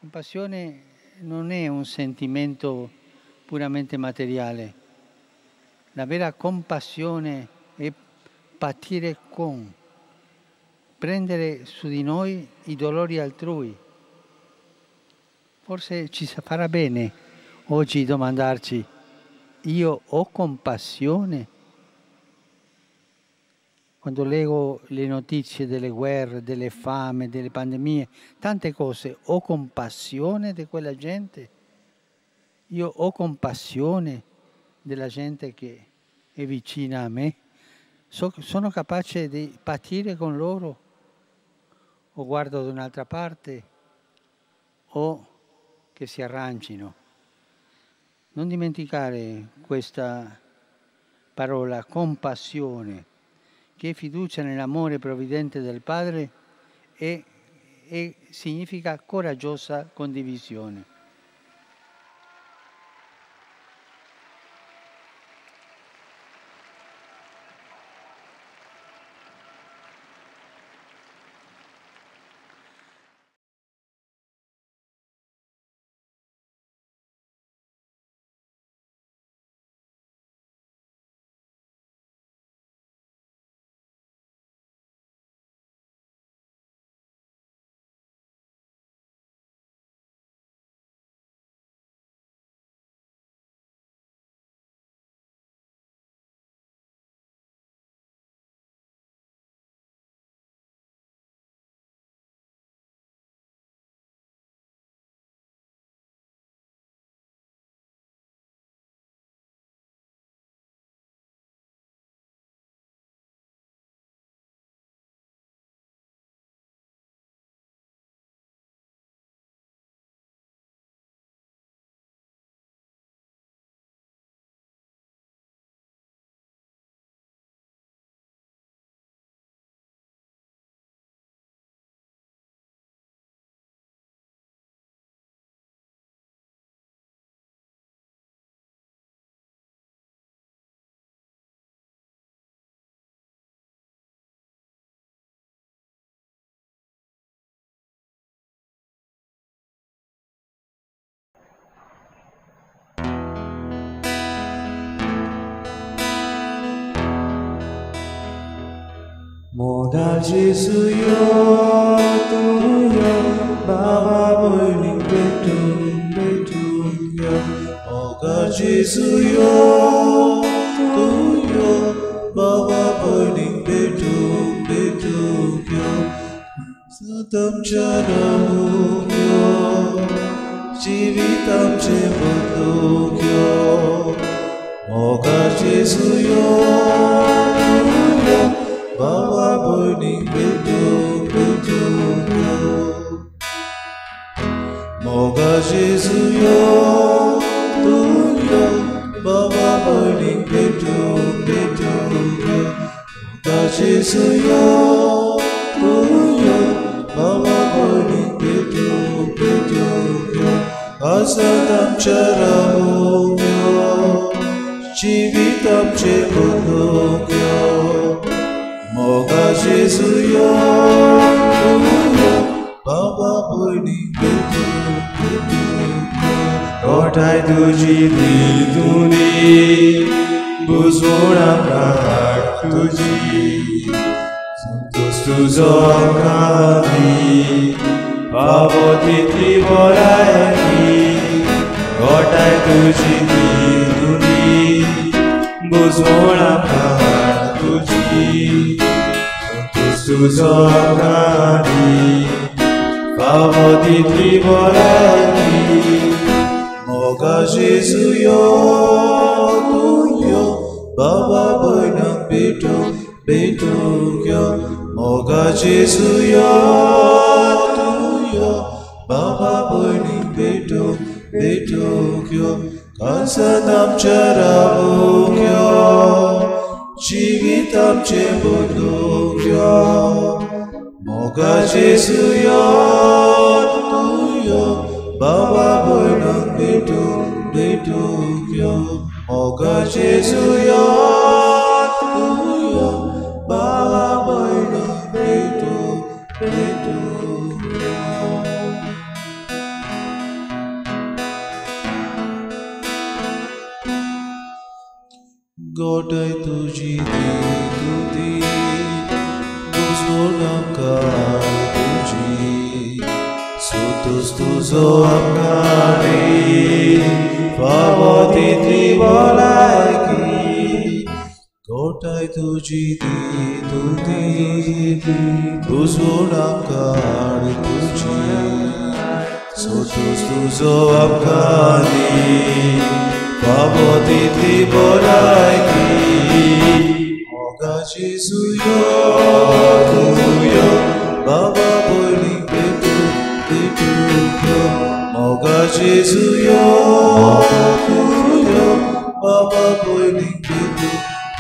Compassione non è un sentimento puramente materiale. La vera compassione è patire con, prendere su di noi i dolori altrui. Forse ci farà bene oggi domandarci: io ho compassione? Quando leggo le notizie delle guerre, delle fame, delle pandemie, tante cose, ho compassione di quella gente? Io ho compassione della gente che è vicina a me? Sono capace di patire con loro? O guardo da un'altra parte? O che si arrangino? Non dimenticare questa parola, compassione, che è fiducia nell'amore provvidente del Padre e significa coraggiosa condivisione. Moga Jesu yo tuyo Baba boiling betung betung yo. Moga Jesu yo tuyo Baba boiling betung betung yo. Satam charamu yo Jivitam cheboduk yo. Moga Jesu yo tuyo Baba boiling betung betung yo. Moga Jesu yo tuyo Baba boiling betung betung yo. Moga Jesu yo tuyo Baba boiling betung betung yo. Asatam charamu yo Jivitam cheboduk yo. Moga Jesu yo tuyo Baba boiling betung betung yo. Gotai tuji duni Buzona prahar tuji Santos tuzo kami Pavotitli borayaki. Gotai tuji duni Buzona prahar tuji Santos tuzo kami Pavotitli borayaki. Moga Jesu yo tuyo Baba boinang betung betung yo. Moga Jesu yo tuyo Baba boining betung betung yo. Kansanam charabuk yo Jivitam cheboduk yo. Moga Jesu yo tuyo Baba boinang betung betung yo. Moga Jesu yo tuyo Baba boinang betung betung yo. गोठाय तुजी ती तुती बुजवण आमकां तुजी सुतूस तुजो आमकां फावो तितली भलायकी गोठाय तुजी ती तुती बुजवण आमकां तुजी सोतूस तुजो आमकां फावो तितली भलायकी मोगा जेजू यो तूं यो बाबा पयलीं भेटू भेटूंक यो मोगा जेजू यो तूं यो बाबा पयलीं भेटू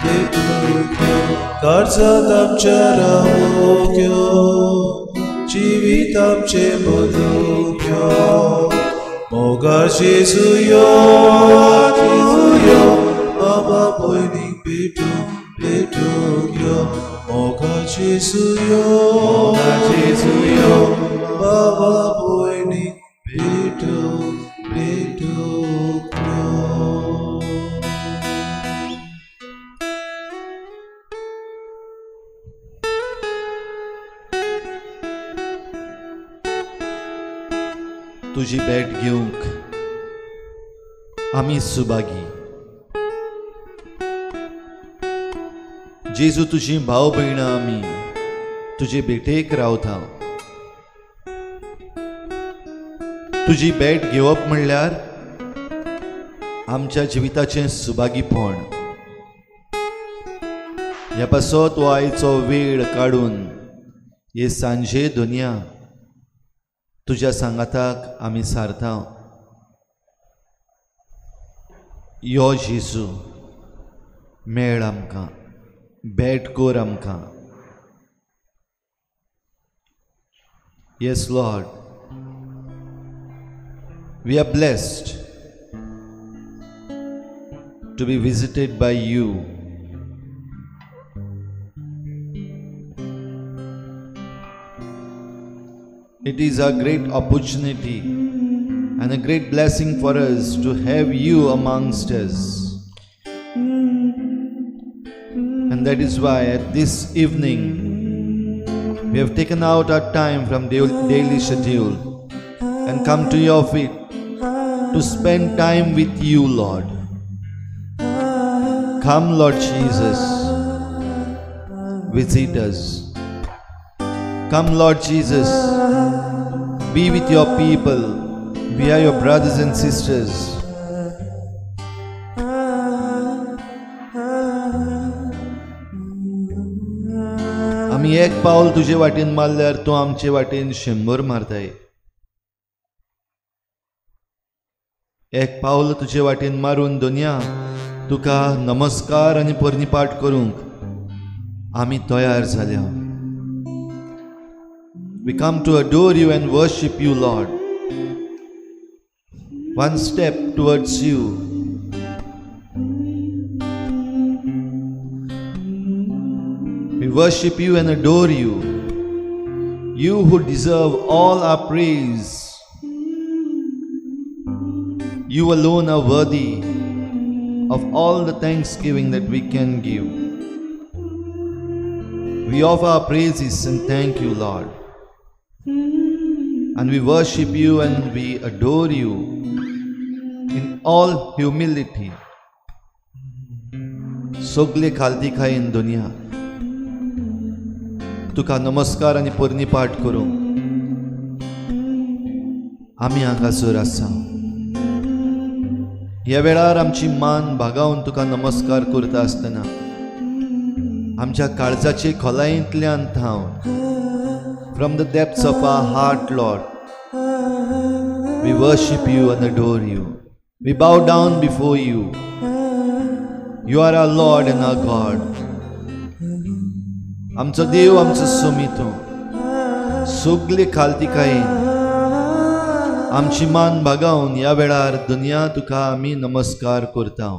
भेटूंक यो काळजांत आमच्या रावूंक यो जिवीत आमचें बदलूंक यो मोगा जेजू यो तूं यो बाबा पयलीं भेटू भेटूंक यो मोगा जेजू यो बाबा पयलीं भेटू भेटूंक यो. तुजी भेट घेवंक आमी सुभागी. जेजू तुजी भाव भयणां आमी तुजे भेटेक रावता. तुजी भेट घेवप म्हणल्यार आमच्या जिविताचें सुभागीपण. ह्या पासत हो आयचो वेळ काडून हे सांजे दुनिया तुज्या सांगाताक आमी सारता. यो जेजू मेळ आमकां, भेट कर आमकां. Yes Lord, we are blessed to be visited by you. It is a great opportunity and a great blessing for us to have you amongst us. And that is why at this evening we have taken out our time from daily schedule and come to your feet to spend time with you, Lord. Come, Lord Jesus, visit us. Come, Lord Jesus, be with your people. We are your brothers and sisters. आमी एक पावल तुजे वाटेन मारल्यार तूं आमचे वाटेन 100 मारताय. एक पावल तुजे वाटेन मारून दुनिया तुका नमस्कार आनी पर्निपाट करूंक आमी तयार जाल्या. We come to adore you and worship you, Lord. One step towards you. We worship you and adore you. You who deserve all our praise. You alone are worthy of all the thanksgiving that we can give. We offer our praises and thank you, Lord. And we worship you and we adore you in all humility. सगले खालती खायन दुनिया तुका नमस्कार आनी पर्निपाट करूंक आमी हांगासर आसा. ह्या वेळार आमची मान भागावन तुका नमस्कार करता आसतना आमच्या काळजाचे खोलायेंतल्यान थावन, from the depths of our heart, Lord, we worship you and adore you. We bow down before you. You are our Lord and our God. आमचो देव, आमचो सोमी तूं. सगले खालतिकायेन आमची मान भागावन ह्या वेळार दुनिया तुका आमी नमस्कार करता.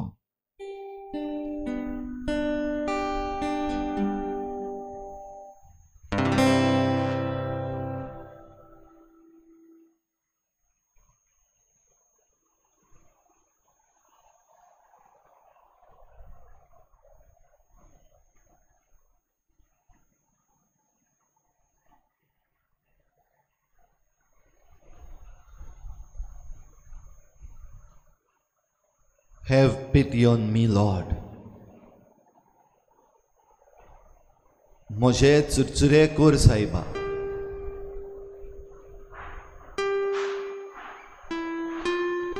Have pity on me Lord. म्हजे चुरचुरे कर सायबा.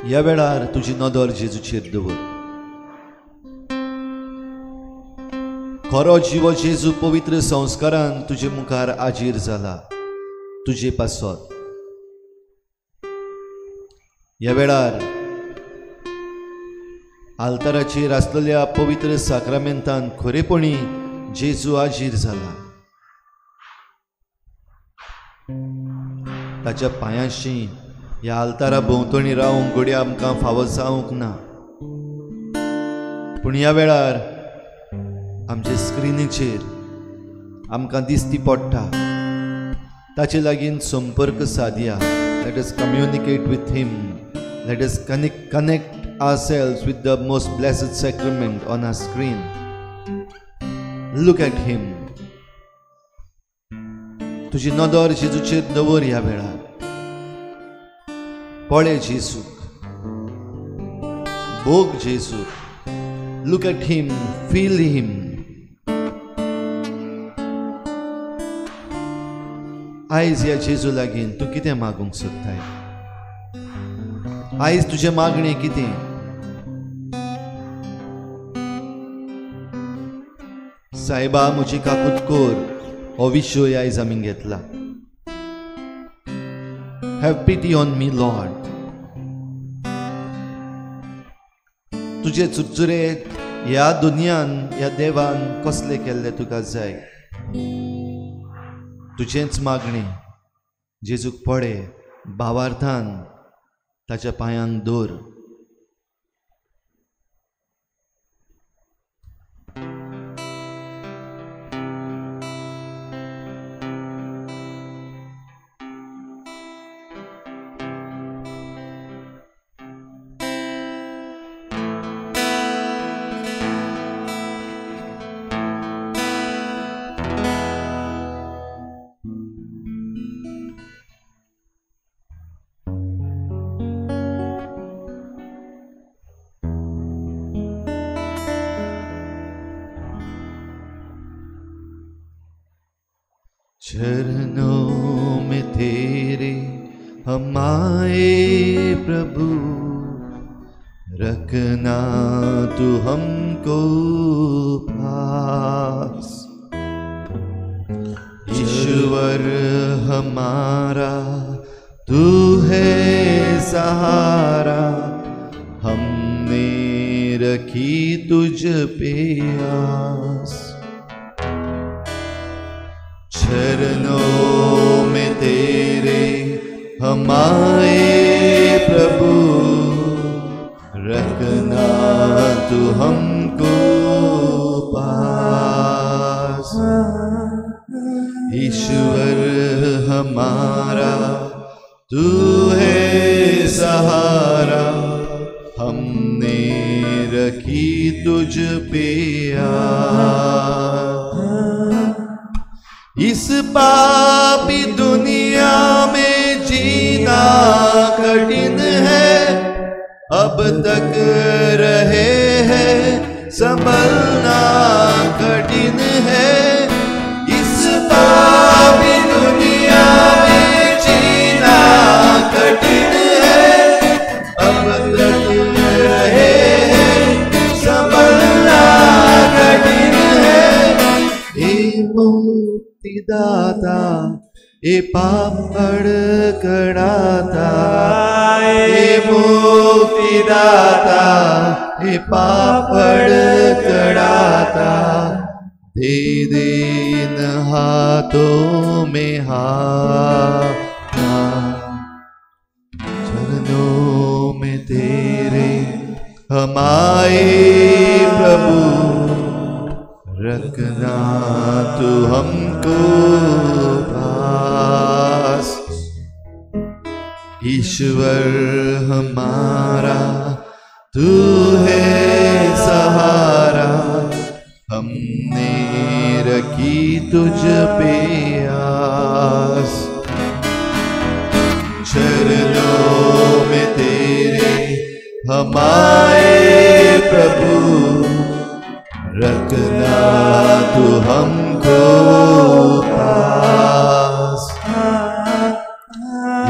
ह्या वेळार तुजी नदर जेजूचेर दवर. खरो जिवो जेजू पवित्र संस्कारान तुजे मुखार आजीर जाला तुजे पासत. ह्या वेळार आल्ताराचेर आसलेल्या पवित्र साक्रामेंतान खरेपणी जेजू आजीर जाला. ताच्या पांयांशी ह्या आल्तारा भोंवतणी रावंक घडये आमकां फावो जावंक ना, पूण ह्या वेळार आमचे स्क्रिनीचेर आमकां दिसती पडटा. ताचे लागीं संपर्क सादया. Let us communicate with him. Let us connect ourselves with the most blessed sacrament on our screen. Look at him. तुजी नदर जेजूचेर दवर ह्या वेळार. पळय जेजूक, भोग जेजूक. Look at him, feel him. आयज ह्या जेजू लागीं तूं कितें मागूंक सोदताय? आयज तुजें मागणें कितें? सायबा म्हजी काकूत कर हो विशय आयज आमी घेतला. Have pity on me Lord. तुजे चुरचुरे ह्या दुनियान ह्या देवान कसले केल्ले तुका जाय? तुजेंच मागणें जेजूक पळय, भावार्थान ताच्या पांयांक दवर. चरणों में तेरे हम आए प्रभु, रखना तू हमको पास। ईश्वर हमारा तू है सहारा, हमने रखी तुझ पे आस। चरणों में तेरे हम आए प्रभु, रखना तू हमको पास। ईश्वर हमारा तू है सहारा, हमने रखी तुझ पे आस। इस पापी दुनिया में जीना कठिन है, अब तक रहे हैं संभलना कठिन है। इस पापी दुनिया में जीना कठिन है, अब तक रहे हैं संभलना कठिन है। हे मुक्तिदाता, ए पाप कड़कड़ाता, ए मुक्तिदाता, ए पाप कड़कड़ाता, दे दे इन हाथों में हाथ। चरणों में तेरे हम आए प्रभु, रखना तू हमको पास। ईश्वर हमारा तू है सहारा, हमने रखी तुझ पे आस। चरणों में तेरे हम आए प्रभु, रखना तू हमको पास।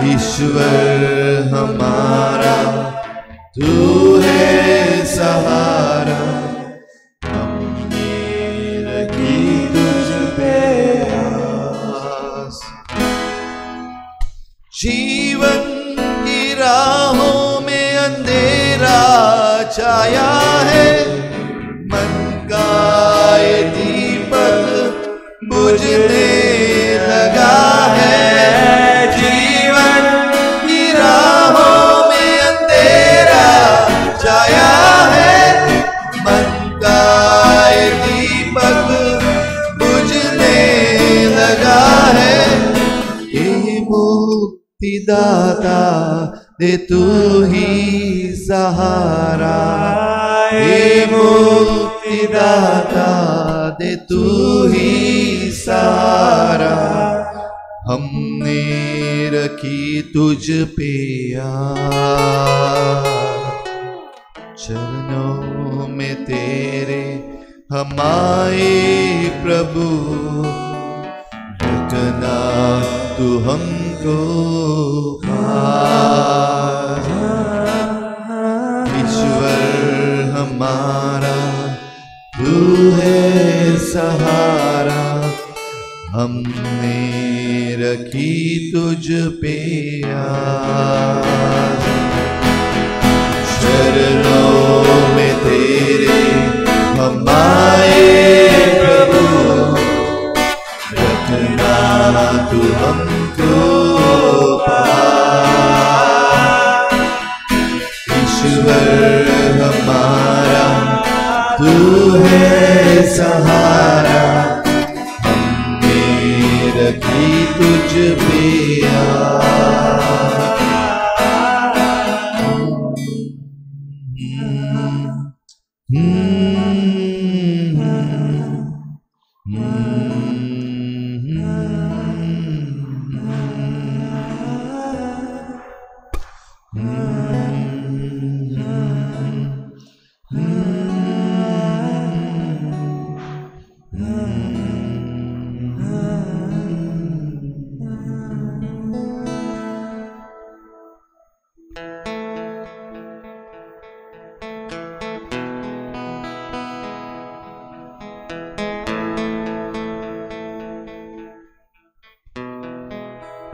ईश्वर हमारा तू है सहारा, हमने रखी तुझ पे आस। जीवन की राहों में अंधेरा छाया है, मन का ये दीपक बुझने लगा है। जीवन की राहों में अंधेरा छाया है, मन का ये दीपक बुझने लगा है। ये मुक्तिदाता दे तू ही सहारा, हे मुक्तिदाता दे तू ही सहारा, हमने रखी तुझ पे आस। चरणों में तेरे हम आए प्रभु, रखना तू हमको पास। ईश्वर हमारा तू है सहारा, हमने रखी तुझ पे आस। चरणों में तेरे हम आए प्रभु, रखना तू हमको पास। ईश्वर हमारा तू है सहारा, हमने रखी तुझ पे आस।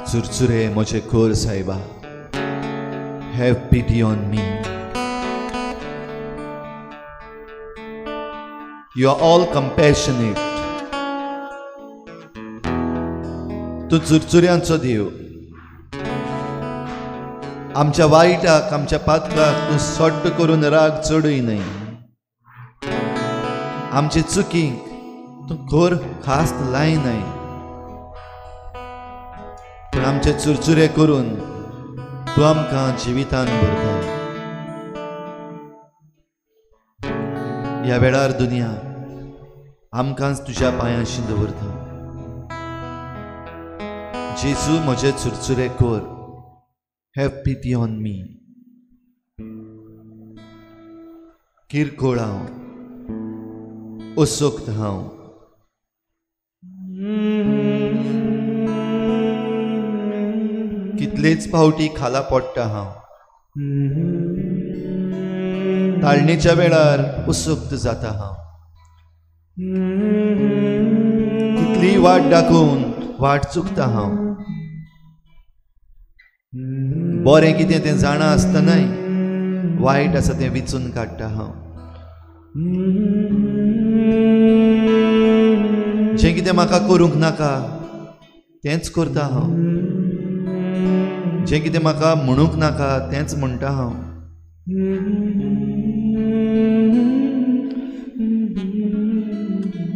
चुरचुरे म्हजे कोर साहेबा, have pity on me. You are all compassionate. तूं चुरचुऱ्यांचो देव, आमच्या वायटाक आमच्या पातकाक तूं सट्ट करून राग चडय न्हय। आमचे चुकीक तूं खोर खास्त लाय न्हय, पूण आमचे चुरचुरे करून तूं आमकां जिवितान भरता। ह्या वेळार दुनिया आमकांच तुज्या पांयांशी दवरता। जेजू म्हजे चुरचुरे कर, have pity on me. किरकोळ हांव, असक्त हांव, कितलेच फावटी खाला पडटा हांव, ताळणेच्या वेळार उसक्त जाता हांव, कितली वाट दाखोवन वाट चुकता हांव। बरें कितें तें जाणा आसतनाय वायट आसा तें विचून काडटा हांव। जें कितें म्हाका करूंक नाका तेंच करता हांव, जें कितें म्हाका म्हणूंक नाका तेंच म्हणटा हांव।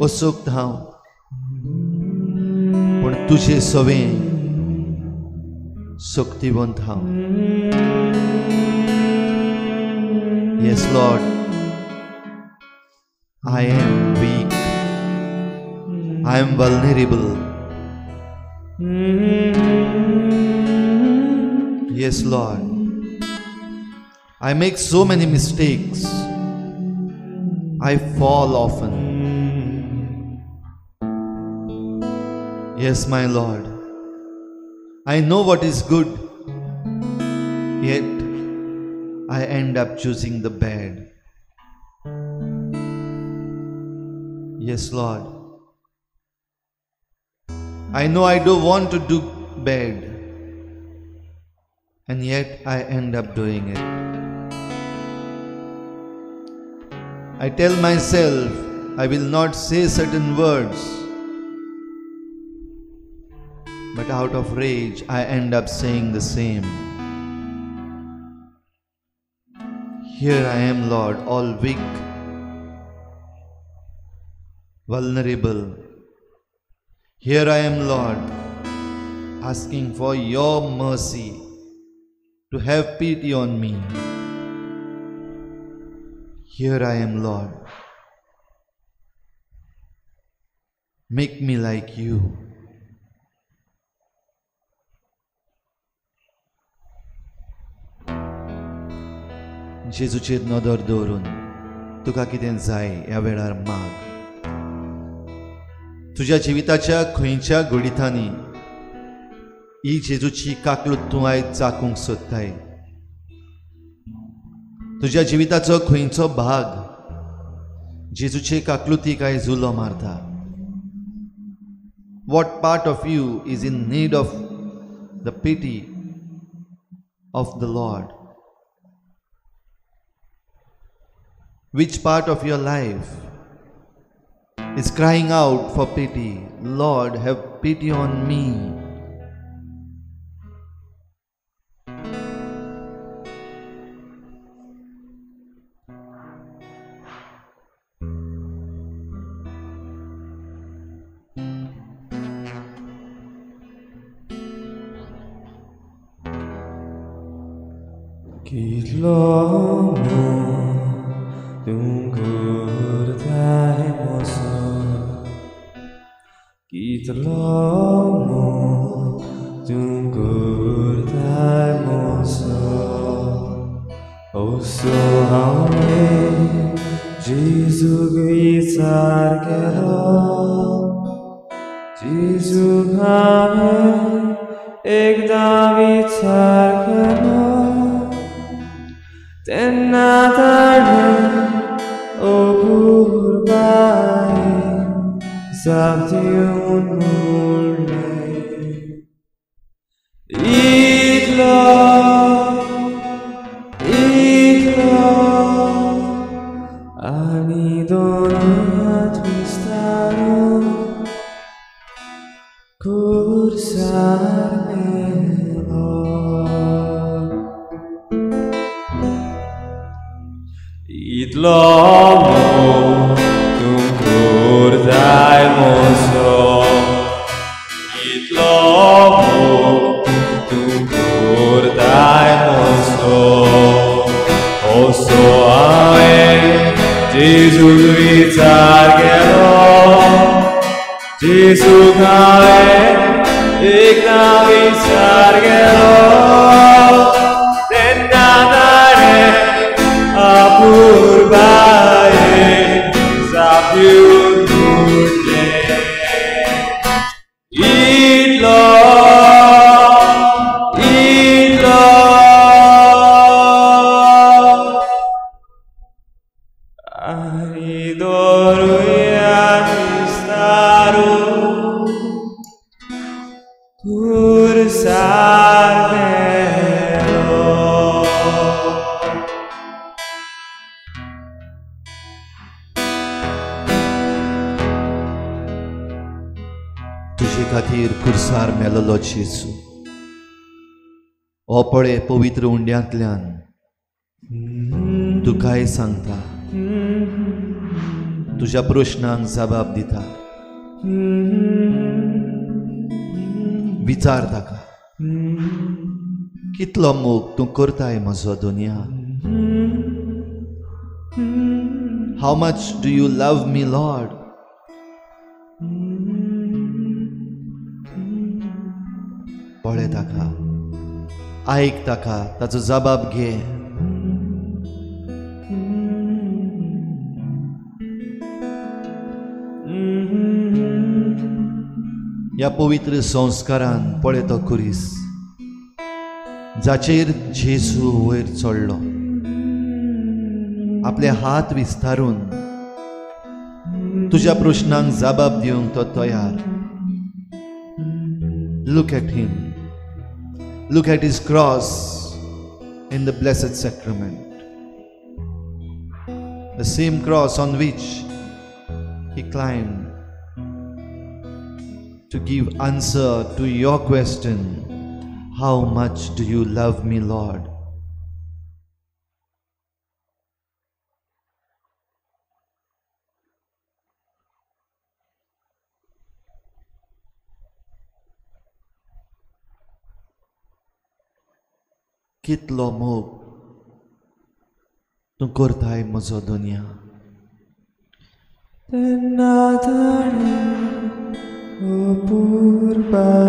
असक्त हांव, पूण तुजे सवें शक्तिवंत हांव। Yes Lord, I am weak, I am vulnerable. Yes Lord, I make so many mistakes. I fall often. Yes, my Lord, I know what is good, yet I end up choosing the bad. Yes, Lord, I know I don't want to do bad, and yet I end up doing it. I tell myself I will not say certain words, but out of rage I end up saying the same. Here I am, Lord, all weak, vulnerable. Here I am, Lord, asking for your mercy to have pity on me. Here I am, Lord. Make me like you. जेजूचेर नदर दवरून तुका कितें जाय ह्या वेळार माग. तुज्या जिविताच्या खंयच्या घडितांनी ही जेजूची काकलूत तूं आयज चाकूंक सोदताय? तुज्या जिविताचो खंयचो भाग जेजूचे काकलुतीक आयज उलो मारता? What part of you is in need of the pity of the Lord? Which part of your life is crying out for pity? Lord, have pity on me. कितलो तूं करताय मोसो, कितलो तूं करताय मोसो, ओसो हांवें जेजूक विचार केलो, जेजूक हांवें एकदां विचार केलो, तेन्ना ताणें अपुरबायेन जाप दिवन म्हणलें, इतलो इतलो आनी दोन हात विस्तारून खुर्सार मेलो. इतलो मोग तूं करताय मोसो, इतलो मोग तूं करताय मोसो, ओसो हांवें जेजूक विचार केलो, जेजूक हांवें एकदां विचार केलो, तेन्ना ताणें अपुरबायेन जाप दिवन म्हणलें, इतलो इतलो आनी दोरुया विस्तारून खुर्सार मेलो. तुजे खातीर खुर्सार मेलोलो जेजू हो पळय पवित्र उंड्यांतल्यान तुकाय सांगता, तुज्या प्रश्नांक जबाब दिता. विचार ताका, कितलो मोग तूं करताय म्हजो दुनिया? How much do you love me, Lord? पळय ताका, आयक ताका, ताचो जबाब घे. ह्या पवित्र संस्कारान पळय तो खुरीस जाचेर जेजू वयर चडलो, आपले हात विस्तारून तुज्या प्रश्नांक जबाब दिवंक तो तयार. Look at him, look at his cross in the blessed sacrament, the same cross on which he climbed to give answer to your question, how much do you love me, Lord? कितलो मोग तूं करताय म्हजो दुनिया. तेन्ना ताणें अपुरबायेन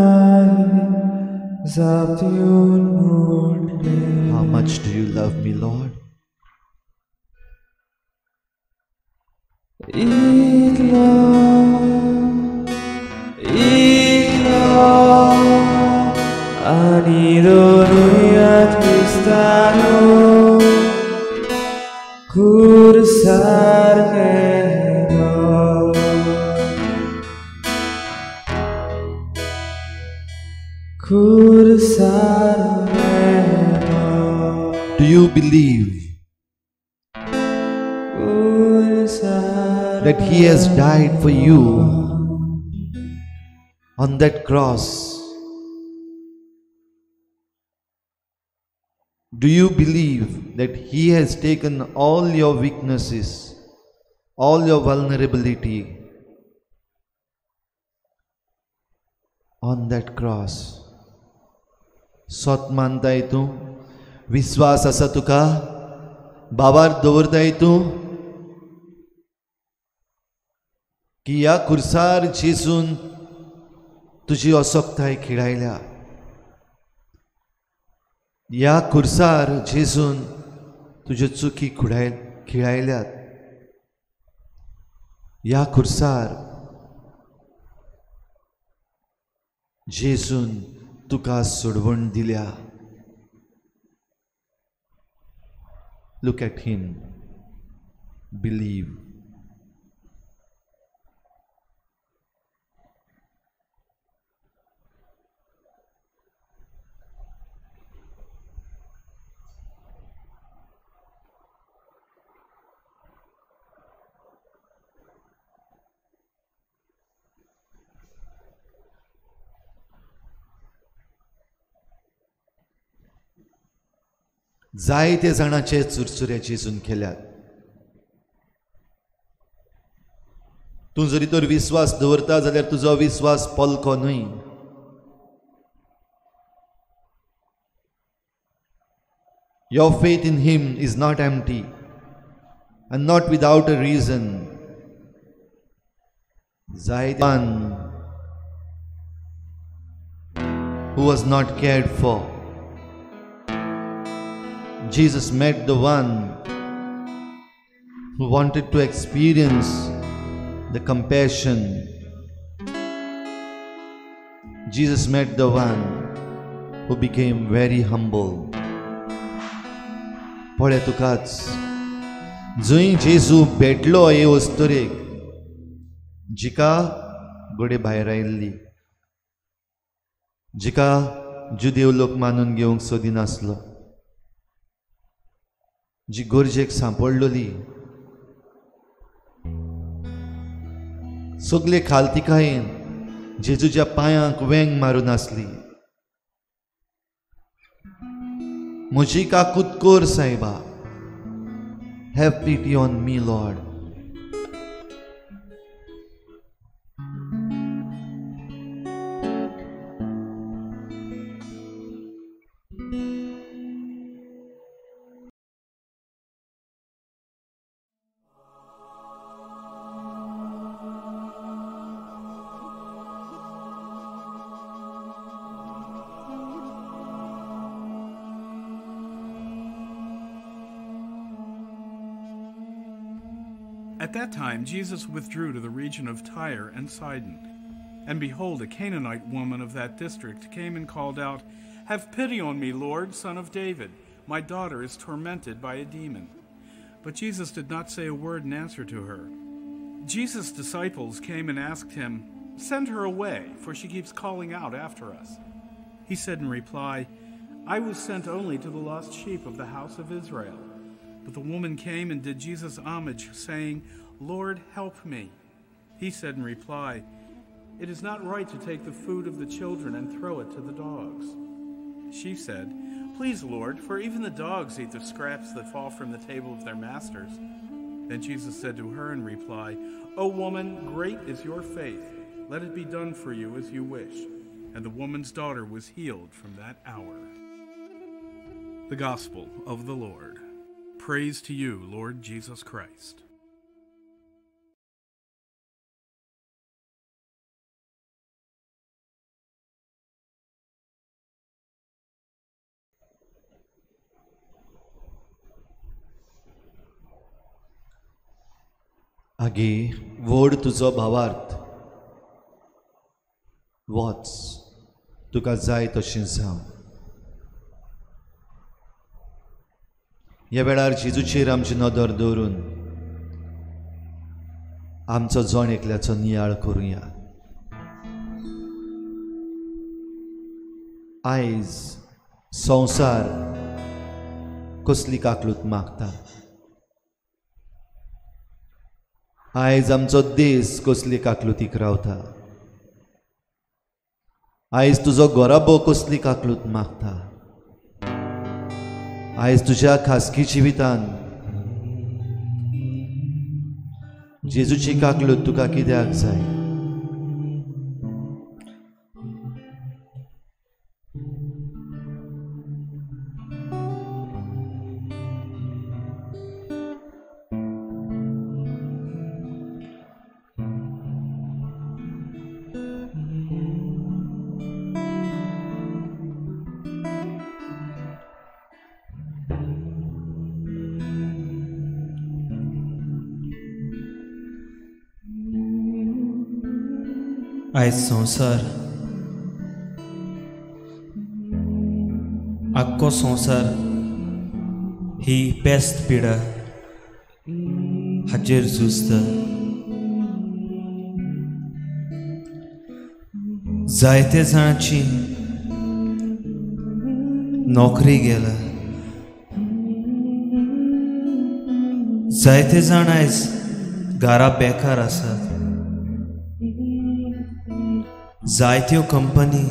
जाप दिवन म्हणलें, How much do you love me, Lord? इतलो इतलो आनी दोनूय क्रिस्तानो खुरसार मेलो. खुरसार मेलो. Do you believe that he has died for you on that cross? Do you believe that he has taken all your weaknesses, all your vulnerability on that cross? सत मानताय तूं? विश्वास आसा तुका? बाबार दवरताय तूं की ह्या खुर्सार जेजून तुजी असक्ताय खिळायल्या, ह्या खुर्सार जेजून तुज्यो चुकी खिळायल्यात, ह्या खुर्सार जेजून तुका सोडवण दिल्या. Look at him, believe. जायते जाणाचे चुरचुरे जेजून केल्यात. तूं जरी तर विस्वास दवरता जाल्यार तुजो विस्वास पलको न्हय. Your faith in him is not empty and not without a reason. जायते one who was not cared for, Jesus met the one who wanted to experience the compassion. Jesus met the one who became very humble. पळय तुकाच जंय जेजू भेटलो हे अस्तुरेक जिका घोडे भायर आयिल्ली, जिका जुदेव लोक मानून घेवंक सोदिनासलो, जी गरजेक सांपडलोली, सगले खालतिकायेन जेजूच्या पांयांक वेंग मारून आसली. म्हजी काकूत कर सायबा, have pity on me Lord. At that time Jesus withdrew to the region of Tyre and Sidon. And behold, a Canaanite woman of that district came and called out, "Have pity on me, Lord, Son of David. My daughter is tormented by a demon." But Jesus did not say a word in answer to her. Jesus' disciples came and asked him, "Send her away, for she keeps calling out after us." He said in reply, "I was sent only to the lost sheep of the house of Israel." But the woman came and did Jesus homage, saying, "Lord, help me." He said in reply, "It is not right to take the food of the children and throw it to the dogs." She said, "Please, Lord, for even the dogs eat the scraps that fall from the table of their masters." Then Jesus said to her in reply, "O woman, great is your faith. Let it be done for you as you wish." And the woman's daughter was healed from that hour. The Gospel of the Lord. Praise to you, Lord Jesus Christ. आगे व्हड तुजो भावार्थ, वच, तुका जाय तशें जावं. ह्या वेळार जेजूचेर आमची नदर दवरून आमचो जण एकल्याचो नियाळ करुया. आयज संवसार कसली काकलूत मागता, आयज आमचो देश कसली काकलुतीक रावता, आयज तुजो घराबो कसली काकलूत मागता, आयज तुज्या खासगी जिवितान जेजूची काकलूत तुका कित्याक जाय? आयज संवसार, आख्खो संवसार ही पेस्त पिडा हाचेर झुजता. जायते जाणांची नोकरी गेला, जायते जाण आयज घरा बेकार आसात, जायत्यो कंपनी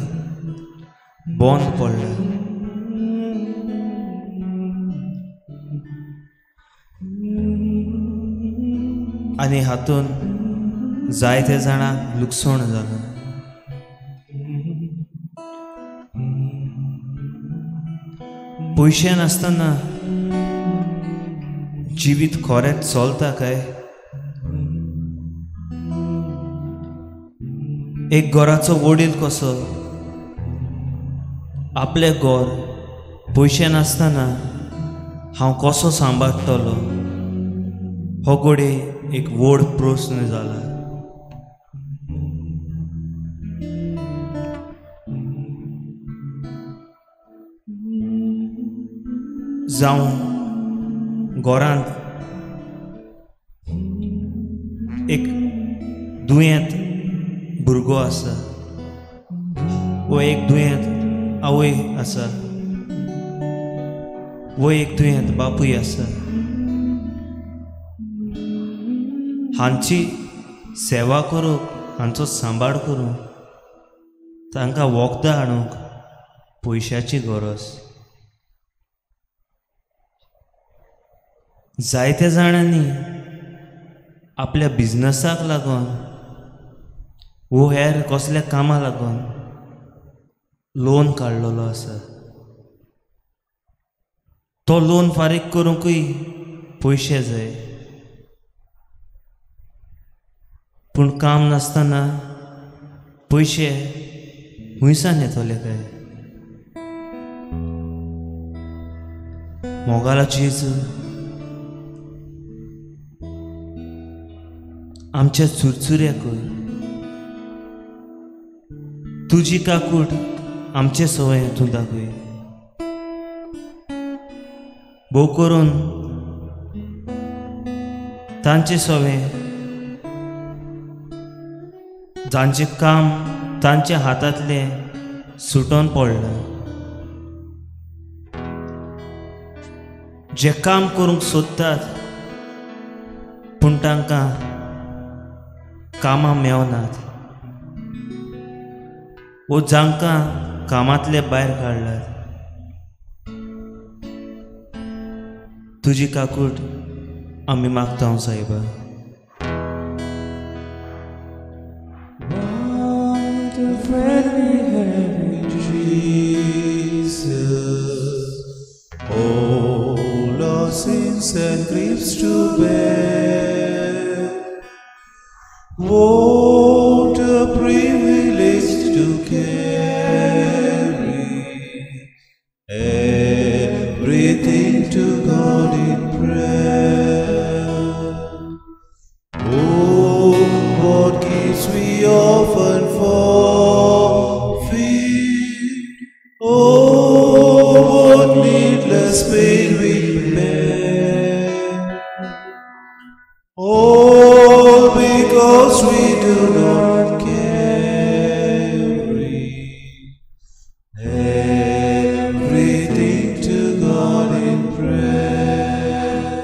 बंद पडल्या. आनी हातूंत जायते जाणांक लुकसाण जालां. पयशे नासतना जिवीत खरेंच चलता काय? एक घराचो वडील कसो आपलें घर पयशे नासतना हांव कसो सांबाळटलो हो घडये एक व्हड प्रस्न जाला. जावं घरांत एक दुयेंत भुरगो आसा वो एक दुयेंत आवय आसा वो एक दुयेंत बापूय आसा, हांची सेवा करूंक, हांचो सांबाळ करूंक, तांकां वखदां हाडूंक पयशाची गरज. जायत्या जाणांनी आपल्या बिजनसाक लागून वो हेर कसल्या कामाक लागून लोन काडलेलो आसा. तो लोन फारीक करूंकूय पयशे जाय, पूण काम नासतना पयशे खुंयसान येतले काय? मोगाला जेजू, आमच्या चुरचुऱ्या कर. तुजी काकूट आमचे सवय तूं दाखय. भोव करून तांचे सवे जांचें काम तांच्या हातांतलें सुटोन पडलां, जे काम करूंक सोदतात पूण तांकां कामां मेवनात वो जांकां कामांतले भायर काडल्यात, तुजी काकूट आमी मागता सायबा. Sins and griefs to bear, what a privilege to carry everything to God in prayer. Oh, what gifts we often forfeit! Oh, what needless pain we bear! All because we do not carry everything to God in prayer.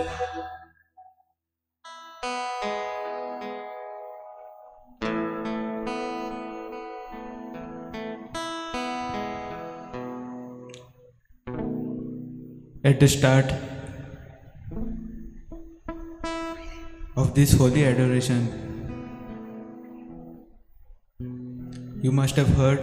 At the start of this holy adoration, you must have heard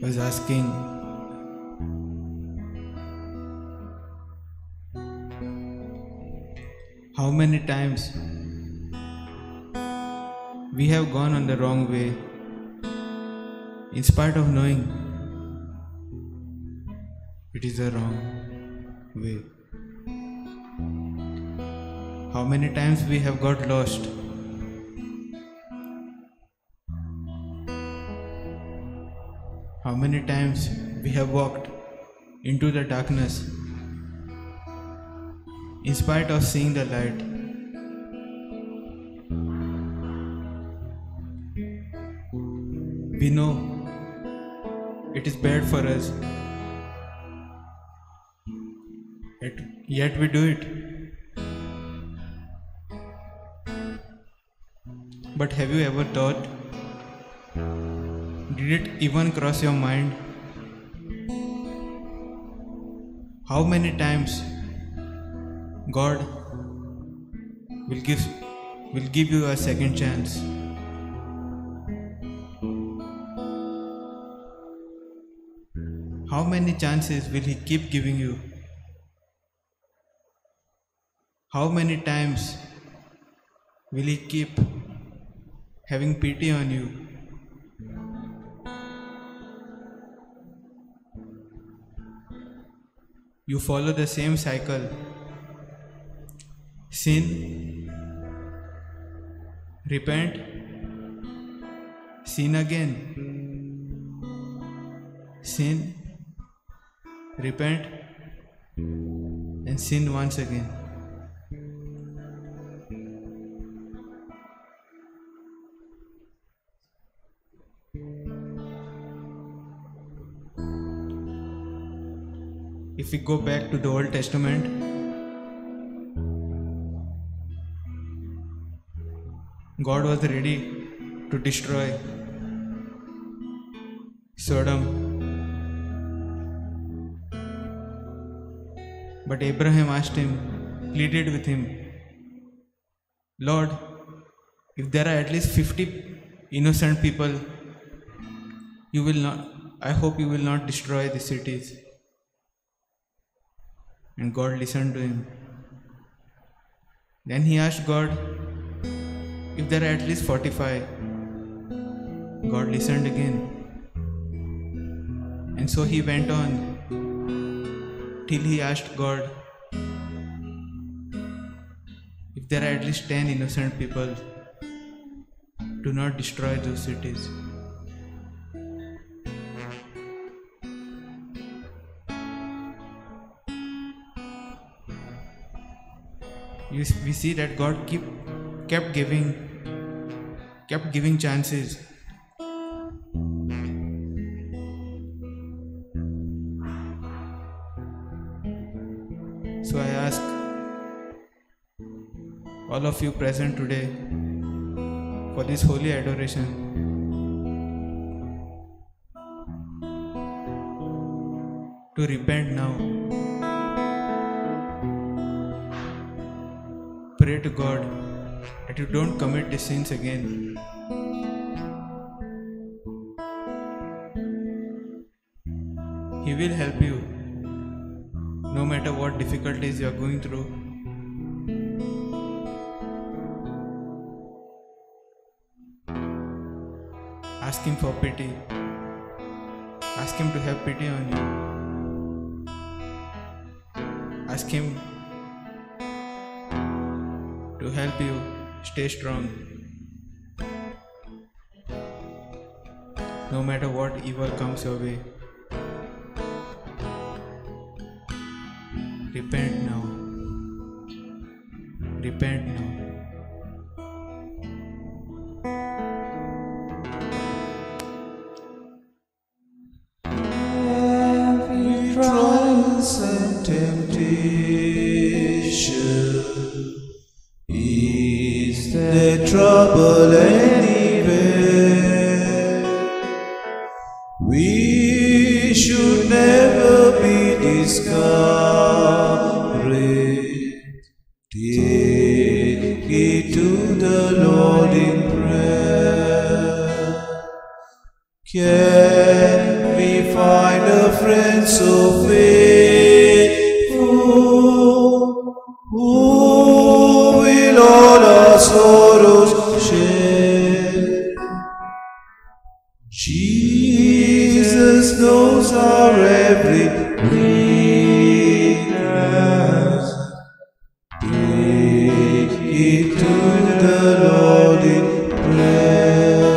was asking, how many times we have gone on the wrong way in spite of knowing it is the wrong way. How many times we have got lost. How many times we have walked into the darkness in spite of seeing the light. We know it is bad for us, yet we do it. But have you ever thought, did it even cross your mind, how many times God will give you a second chance? How many chances will He keep giving you? How many times will He keep having pity on you? You follow the same cycle. Sin, repent, sin again. Sin, repent, and sin once again. If we go back to the Old Testament, God was ready to destroy Sodom. But Abraham asked him, pleaded with him, Lord, if there are at least 50 innocent people, you will not, I hope you will not destroy the cities. And God listened to him. Then he asked God, if there are at least 45. God listened again. And so he went on. Till he asked God, if there are at least 10 innocent people, do not destroy those cities. We see that God kept giving chances. So I ask all of you present today for this holy adoration, to repent now. Pray to God that you don't commit the sins again. He will help you no matter what difficulties you are going through. Ask Him for pity. Ask Him to have pity on you. Ask Him to help you stay strong, no matter what evil comes your way. Repent now. Repent now. Every trials and temptation, is there trouble anywhere? We should never be discouraged. Take it to the Lord in prayer. Can we find a friend so faithful who will all our sorrows share? Jesus knows our every weakness. Take it to the Lord in prayer.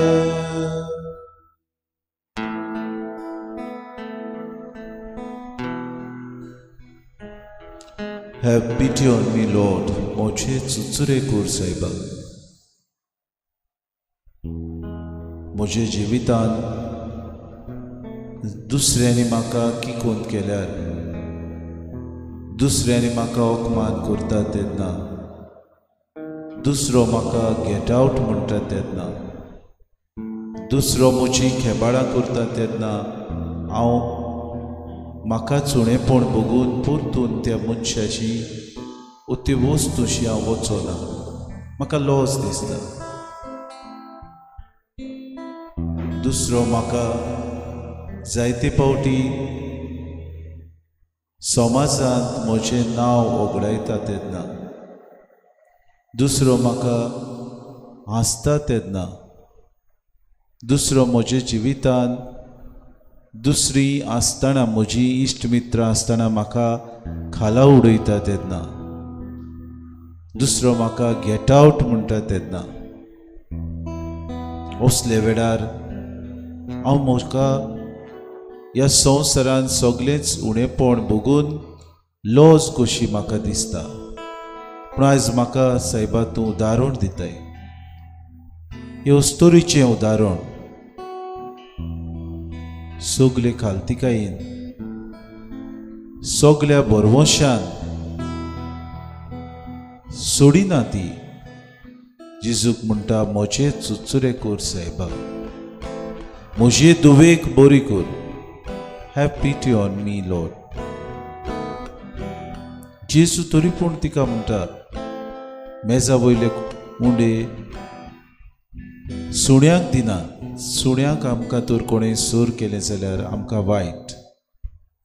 Have pity on me, Lord. मोझे चुचुरे कोर साहेबा. म्हज्या जिवितान दुसऱ्यांनी म्हाका किकोंत केल्यार, दुसऱ्यांनी म्हाका अपमान करता तेन्ना, दुसरो म्हाका गेट आवट म्हणटा तेन्ना, दुसरो म्हजी खेबाळां करता तेन्ना हांव म्हाका चुणेपण बघून परतून त्या मनशाशी वो ते वस्तूशी हांव वचो ना. म्हाका लॉस दिसता. दुसरो म्हाका जायते फावटी समाजांत म्हजें नांव ओगडायता तेन्ना, दुसरो म्हाका हांसता तेन्ना, दुसरो म्हज्या जिवितान दुसरी आसतना म्हजी इश्ट मित्र आसतना म्हाका खाला उडयता तेन्ना, दुसरो म्हाका गेट आवट म्हणटा तेन्ना, असले वेळार हांव म्हाका ह्या संवसारान सगळेंच उणेपण भोगून लॉज कशी म्हाका दिसता. पूण आयज म्हाका सायबा तूं उदाहरण दिताय, हे अस्तोरीचें उदाहरण. सगले खालतिकायेन, सगल्या भरवंशान सोडिना ती. जेजूक म्हणटा, म्हजे चुचुरे कोर सायबा, म्हजे दुवेक बरी कोर. Have pity on me, Lord. जेजू तरी पूण तिका म्हणटा, मेजा वयले उंडे सुण्यांक दिना. सुण्यांक आमकां तर कोणें सोर केलें जाल्यार आमकां वायट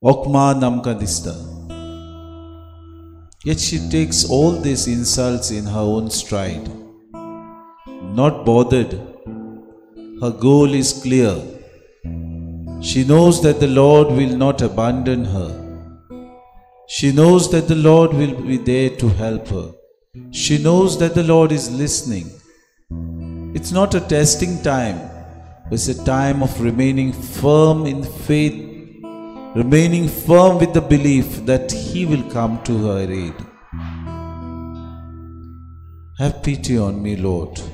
अपमान आमकां दिसता. Yet she takes all these insults in her own stride, not bothered. Her goal is clear. She knows that the Lord will not abandon her. She knows that the Lord will be there to help her. She knows that the Lord is listening. It's not a testing time. It's a time of remaining firm in faith, remaining firm with the belief that He will come to her aid. Have pity on me, Lord.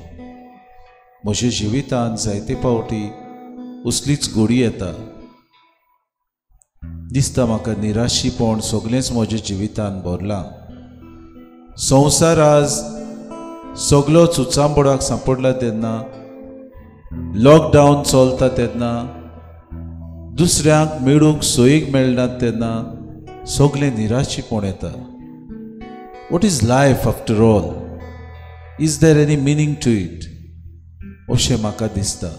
म्हज्या जिवितांत जायते फावटी असलीच गोडी येता. दिसता म्हाका निराशीपण सगळेंच म्हज्या जिवितांत भरलां. संवसार आज सगलो चुचांबोडाक सांपडला तेन्ना, लॉकडावन चलता तेन्ना, दुसऱ्यांक मेळूंक सोयीक मेळना तेन्ना सगळें निराशीपण येता. What is life after all? Is there any meaning to it? अशें म्हाका दिसता.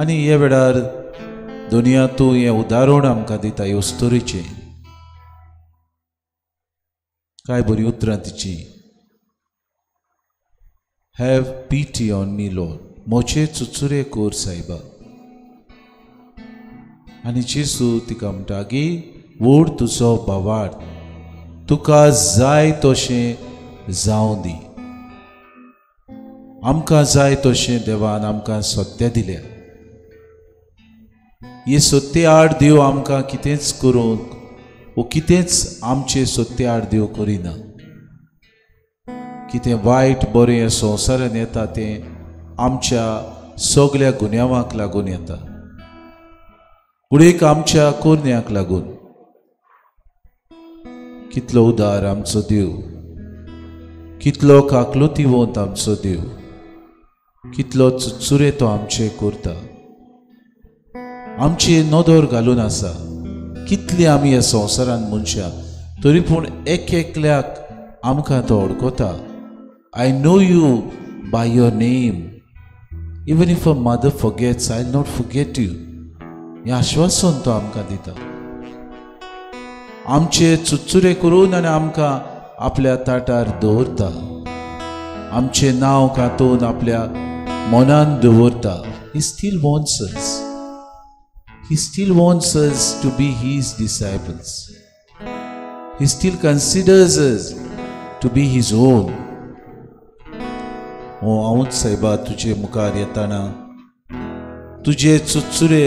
आनी ह्या वेळार दुनिया तूं हें उदाहरण आमकां दिता ह्यो स्तोरीचें. काय बरीं उतरां तिचीं. Have pity on me, Lord. म्हजे चुचुरे कोर सायबा. आनी जेजू तिका म्हणटा की वोड तुजो भावार्थ, तुका जाय तशें जावं दी. आमकां जाय तशें देवान आमकां सत्या दिल्या. हे सत्य आड देव आमकां कितेंच करूंक वो कितेंच आमचे सत्य आड देव करिना. कितें वायट बरें संवसारान येता तें आमच्या सगल्या गुन्यांवांक लागून येता, घडयेक आमच्या कोरण्याक लागून. कितलो उदार आमचो देव, कितलो काकलुतीवंत आमचो देव, कितलो चुचुरे तो आमचे करता. आमची नदर घालून आसा. कितली आमी ह्या संवसारान मनशां तरी पूण एक एकल्याक आमकां तो वळखता. I know you by your name. Even if a mother forgets, I will not forget you. हें आश्वासन तो आमकां दिता. आमचे चुचुरे करून आनी आमकां आपल्या ताटार दवरता. आमचें नांव कांतून आपल्या मनान दवरता. He still wants us. He still wants us to be His disciples. He still considers us to be His own. ओ हांवूच सायबा तुजे मुखार येताना तुजे चुचुरे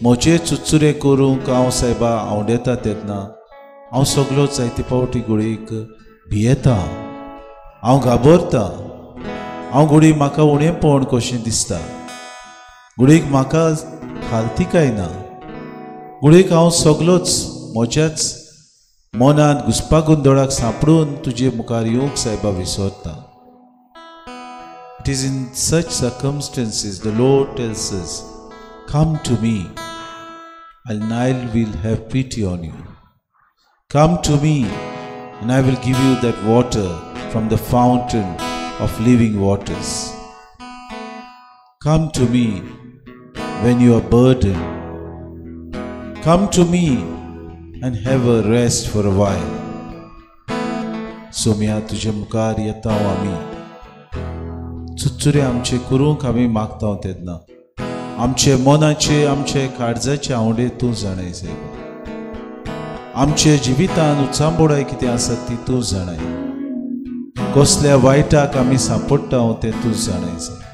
म्हजे चुचुरे करूंक हांव सायबा आवडेता तेन्ना हांव सगलो जायते फावटी घडयेक भियेता, हांव घाबरता, हांव घडये म्हाका उणेपण कशें दिसता, घडयेक म्हाका खालती काय ना, घडयेक हांव सगलोच म्हज्याच मनांत घुस्पागोंदळाक सांपडून तुजे मुखार येवंक सायबा विसरता. It is in such circumstances the Lord tells us, come to me and I will have pity on you. Come to me and I will give you that water from the fountain of living waters. Come to me when you are burdened. Come to me and have a rest for a while. Saumya तुजे मुखार येता आमी चुचुरे आमचे करूंक आमी मागता तेन्ना आमचे मनाचे आमचे काळजाचे आवडे तूं जाणाय सायबा. आमचे जिवितान उचांबोडाय कितें आसा ती तूं जाणाय. कसल्या वायटाक आमी सांपडटा तें तूं जाणाय सायबा.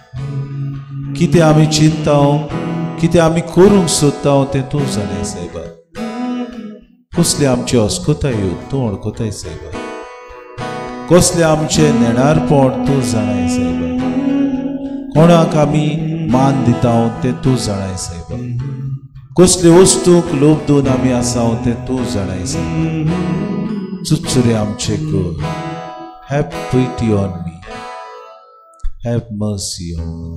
कितें आमी चिंता कितें आमी करूंक सोदता तें तूं जाणाय सायबा. कसले आमचे अस्कोतायो तूं वळखताय सायबा. कसले आमचे नेणारपण तूं जाणाय सायबा. कोणाक आमी मान दिता तें तूं जाणाय सायबा. कसले वस्तूक लोभ दिवन आमी आसा तें तूं जाणाय सायबा. चुचुरे आमचे कर. Have pity on me. Have mercy on me.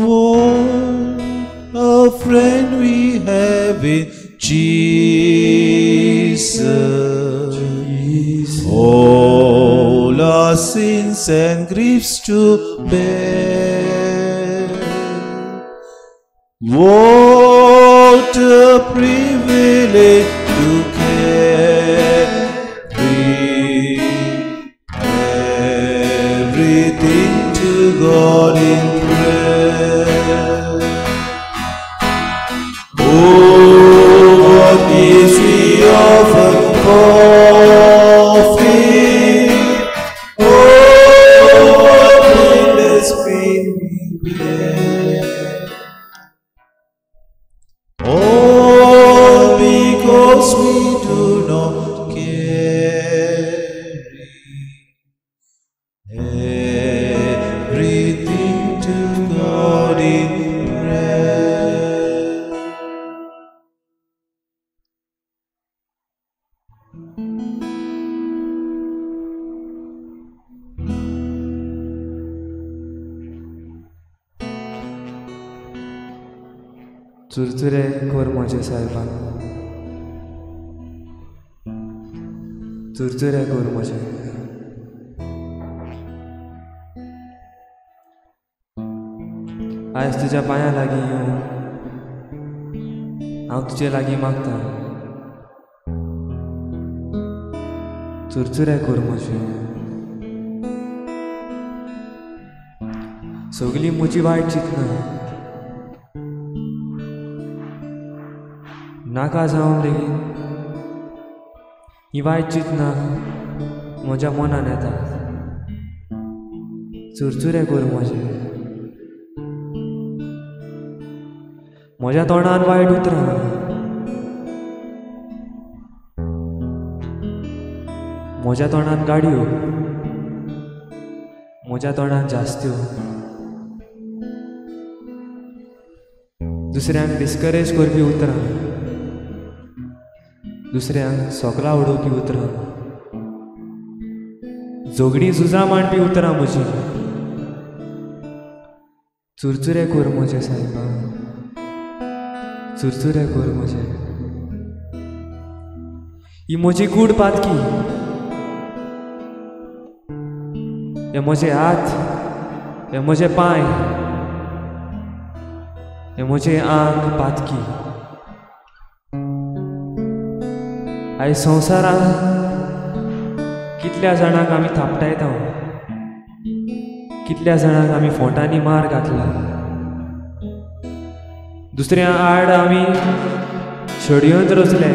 What a friend we have in Jesus. All our sins and griefs to bear. What a privilege to carry everything to God in prayer. Oh, चुरचुरे कर म्हजे सायबा, चुरचुरे कर म्हजे. आयज तुज्या पांयां लागीं येवन हांव तुजे लागीं मागता, चुरचुरे कर म्हजे. सगळीं म्हजी वायट चिंतना नाका जावन लेगीत ही वायट चिंतना म्हज्या मनान येता. चुरचुरे कर म्हजे. म्हज्या तोंडान वायट उतरां, म्हज्या तोंडान गाडयो, म्हज्या तोंडान जास्त्यो, दुसऱ्यांक डिस्करेज करपी उतरां, दुसऱ्यांक सोकलां उडोवपी उतरां, झगडीं झुजां मांडपी उतरां म्हजीं. चुरचुरे कर म्हजे सायबा, चुरचुरे कर म्हजे. ही म्हजी कूड पातकी, हे म्हजे हात, हे म्हजे पांय, हे म्हजे आंग पातकी. आयज संवसारांत कितल्या जाणांक आमी थापटायता, कितल्या जाणांक आमी फोंटांनी मार घातला, दुसऱ्या आड आमी षडयंत्र रचले.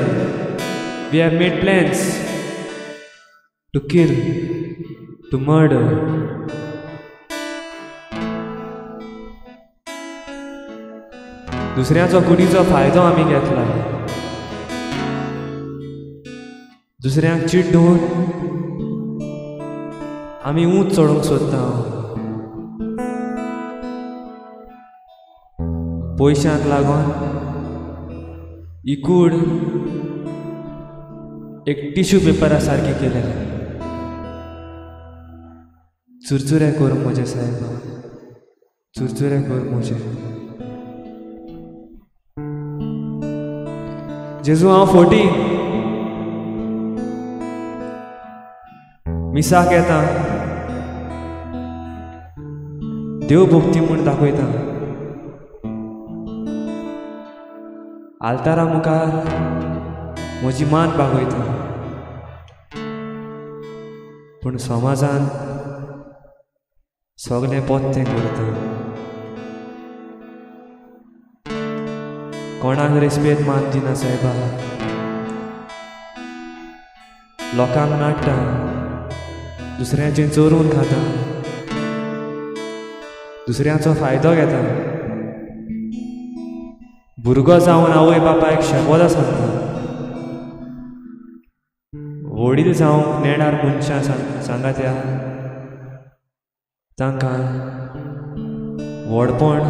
We have made plans to kill, to murder. दुसऱ्याचो कुडीचो फायदो आमी घेतला, दुसऱ्यांक चिड्डून आमी ऊंच चडोवंक सोदता. पयशांक लागून ही कूड एक टिश्यू पेपरा सारकी केल्या. चुरचुरे कर म्हजे सायबा, चुरचुरे कर म्हजे. जेजू हांव फोटी मिसाक येता, देव भक्ती म्हूण दाखयता, आल्तारा मुखार म्हजी मान बागयता, पूण समाजान सगळें पोत्तें करता. कोणाक रेस्पेद मान दिना सायबा, लोकांक नाडटा, दुसऱ्यांचें चोरून खाता, दुसऱ्यांचो फायदो घेता, भुरगो जावन आवय बापायक शेपोदा सांगता, वडील जावंक नेणार मनशां सांगा त्या तांकां व्हडपण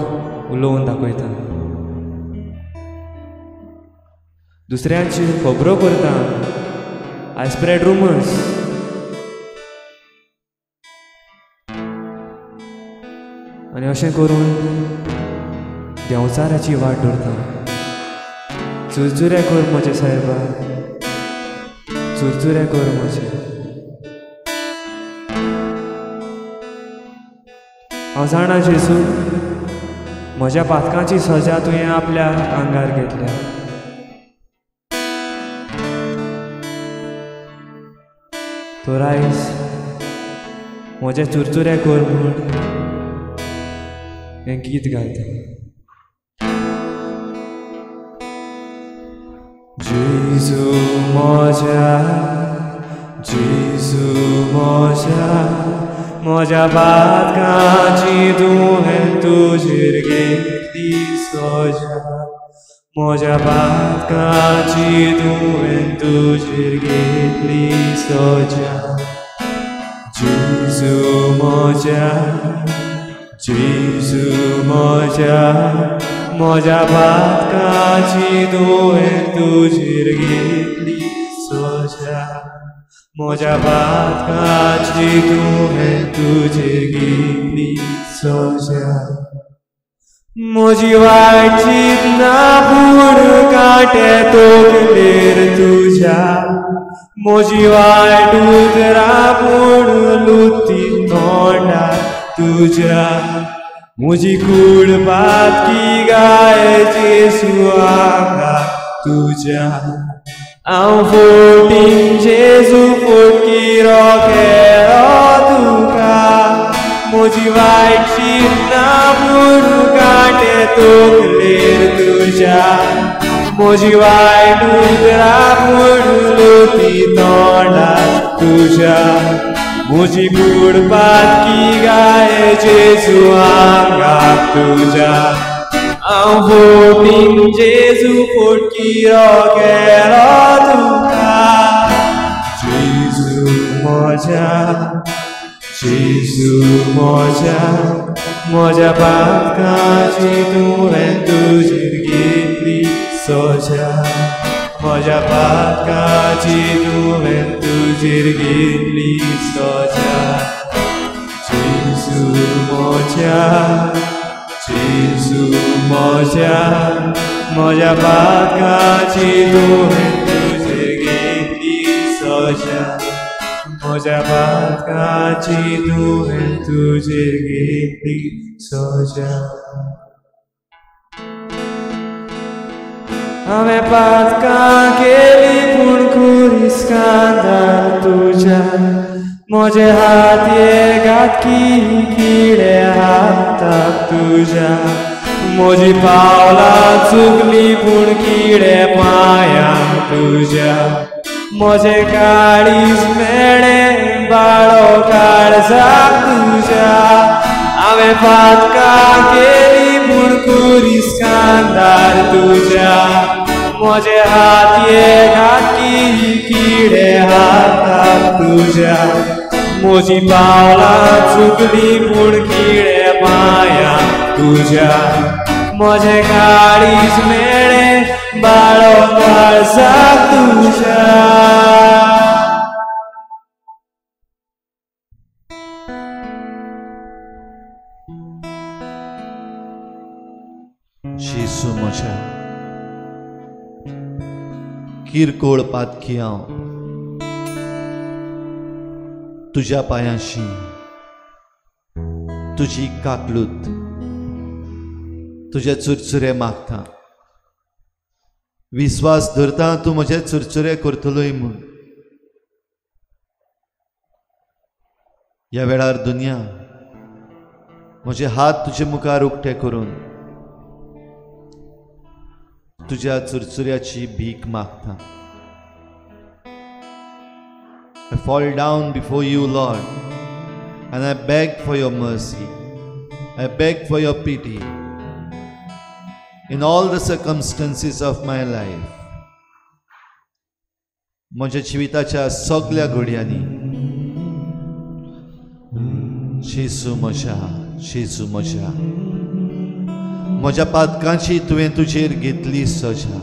उलोवन दाखयता, दुसऱ्यांची खबरो करता. I spread rumours. आनी अशें करून देंवचाराची वाट धरता. चुरचुरे कर म्हजे सायबा, चुरचुरे कर म्हजे. हांव जाणा जेजू, म्हज्या पातकांची सजा तुवें आपल्या आंगार घेतल्या. तर आयज म्हजे चुरचुरे कर म्हूण हें गीत गायता. जेजू म्हज्या, जेजू म्हज्या, म्हज्या पातकांची तुवें तुजेर घेतली सजा, म्हज्या पातकांची तुवें तुजेर घेतली सजा. जेजू म्हज्या, जेजू म्हज्या, म्हज्या पातकांची तुवें तुजेर घेतली सजा, म्हज्या पातकांची तुवें तुजेर घेतली सजा. म्हजी वायट चिंतना पूण कांटे तकलेर तुज्या म्हजी वायट उतरां पूण लुती तोंडार तुज्या म्हजी कूड पातकी गाय जेजू आंगार तुज्या हांव फोटींग जेजू फोटकिरो केलो तुका म्हजी वायट चिंतना पूण कांटे तकलेर तुज्या म्हजी वायट उतरां पूण लुती तोंडार तुज्या म्हजी कूड पातकी गाय जेजू आंगार तुज्या हांव फोटींग जेजू फोटकिरो केलो तुका जेजू म्हज्या जेजू म्हज्या म्हज्या पातकाची तुवें तुजेर घेतली सजा म्हज्या पातकाची तुवें तुजेर घेतली सजा जेजू म्हज्या जेजू म्हज्या म्हज्या पातकाची तुवें तुजेर घेतली सजा म्हज्या पातकाची तुवें तुजेर घेतली सजा. हांवें पातकां केली पूण खुरीस कांदार तुज्या म्हजे हात ये घातकी किडे हाताक तुज्या म्हजी पावलां चुकली पूण किडे पांयांक तुज्या म्हजें काळीज मेळ्ळें बाळो काळजाक तुज्या हांवें पातकां केली पूण खुरीस कांदार तुज्या म्हजे हात ये घातकी किडे हाताक तुज्या म्हजी पावलां चुकली पूण किडे पांयांक तुज्या म्हजें काळीज मेळ्ळें बाळो काळजाक तुज्या. जेजू म्हज्या किरकोळ पातकी हांव तुज्या पांयांशी तुजी काकलूत तुजे चुरचुरे मागता विस्वास धरता तूं म्हजे चुरचुरे करतलोय म्हूण. ह्या वेळार दुनिया म्हजे हात तुजे मुखार उक्ते करून तुज्या चुरचुऱ्याची भीक मागता. I fall down before you, Lord, and I beg for your mercy. I beg for your pity in all the circumstances of my life. म्हज्या जिविताच्या सगळ्या घडयांनी जेजू म्हज्या, जेजू म्हज्या, म्हज्या पातकांची तुवें तुजेर घेतली सजा.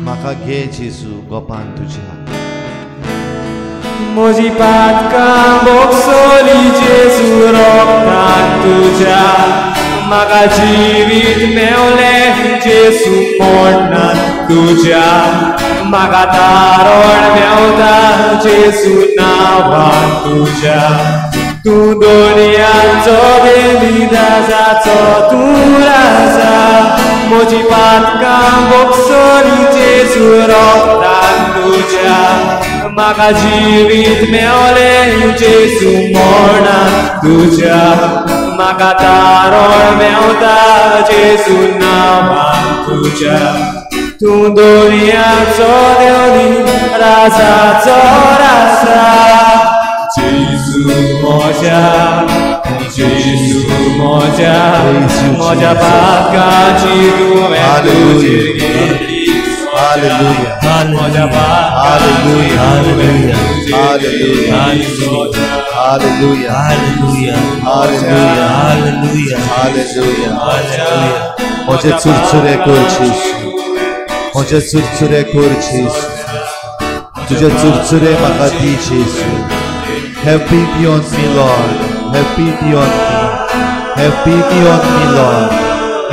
म्हाका घे जेजू गोपान तुज्या. म्हजी पातकां भोगसली जेजू रोगतान तुज्या म्हाका जिवीत मेवलें जेजू मोडनान तुज्या म्हाका तारण मेवता जेजू नांवान तुज्या तूं दोनयांचो देविदासाचो तूं राजा म्हजी पातकां भोगसली जेजू रोगतान तुज्या म्हाका जिवीत मेवलें जेजू मोडनान तुज्या म्हाका तारण मेवता जेजू नांवान तुज्या तूं दोनयांचो देवनी राजाचो राजा जेजू म्हज्या, जेजू म्हज्या, म्हज्या पातकांची तुवें तुजेर घेतली सजा म्हज्या पातकांची तुवें तुजेर घेतली सजा. Hallelujah. Hallelujah. Hallelujah. Hallelujah. Hallelujah. Hallelujah. म्हजे चुरचुरे कर जेजू, म्हजे चुरचुरे कर जेजू, तुजे चुरचुरे म्हाका दी जेजू. Have pity on me, Lord. Have pity on me. Have pity on me, Lord,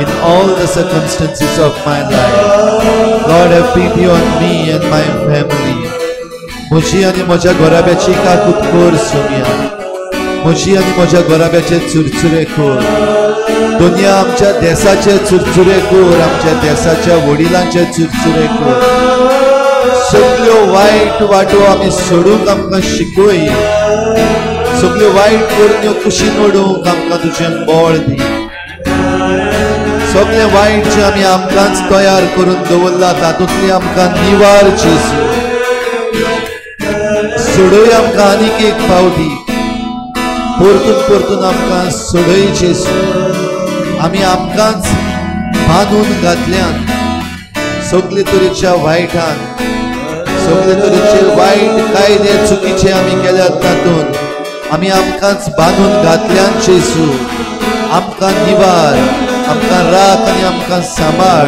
in all the circumstances of my life. Lord, have pity on me and my family. म्हजी आनी म्हज्या घराब्याची काकूत कर सोम्या. म्हजी आनी म्हज्या घराब्याचे चुरचुरे कर. दुनिया आमच्या देसाचे चुरचुरे कर, आमच्या देसाच्या वडिलांचे चुरचुरे कर. सगल्यो वायट वाटो आमी सोडूंक आमकां शिकय. सगल्यो वायट करण्यो कुशीन ओडूंक आमकां तुजें बळ दी. सगळें वायट जें आमी आमकांच तयार करून दवरला तातूंतली आमकां निवार जेजू. सोडय आमकां आनीक एक फावटी, परतून परतून आमकां सोडय जेजू. आमी आमकांच बांदून घातल्यान सगळे तरेच्या वायटान, सगळे तरेचे वायट कायदे चुकीचे आमी केल्यात तातूंत आमी आमकांच बांदून घातल्यान जेजू. आमकां निवार, आमकां राख आनी आमकां सांबाळ.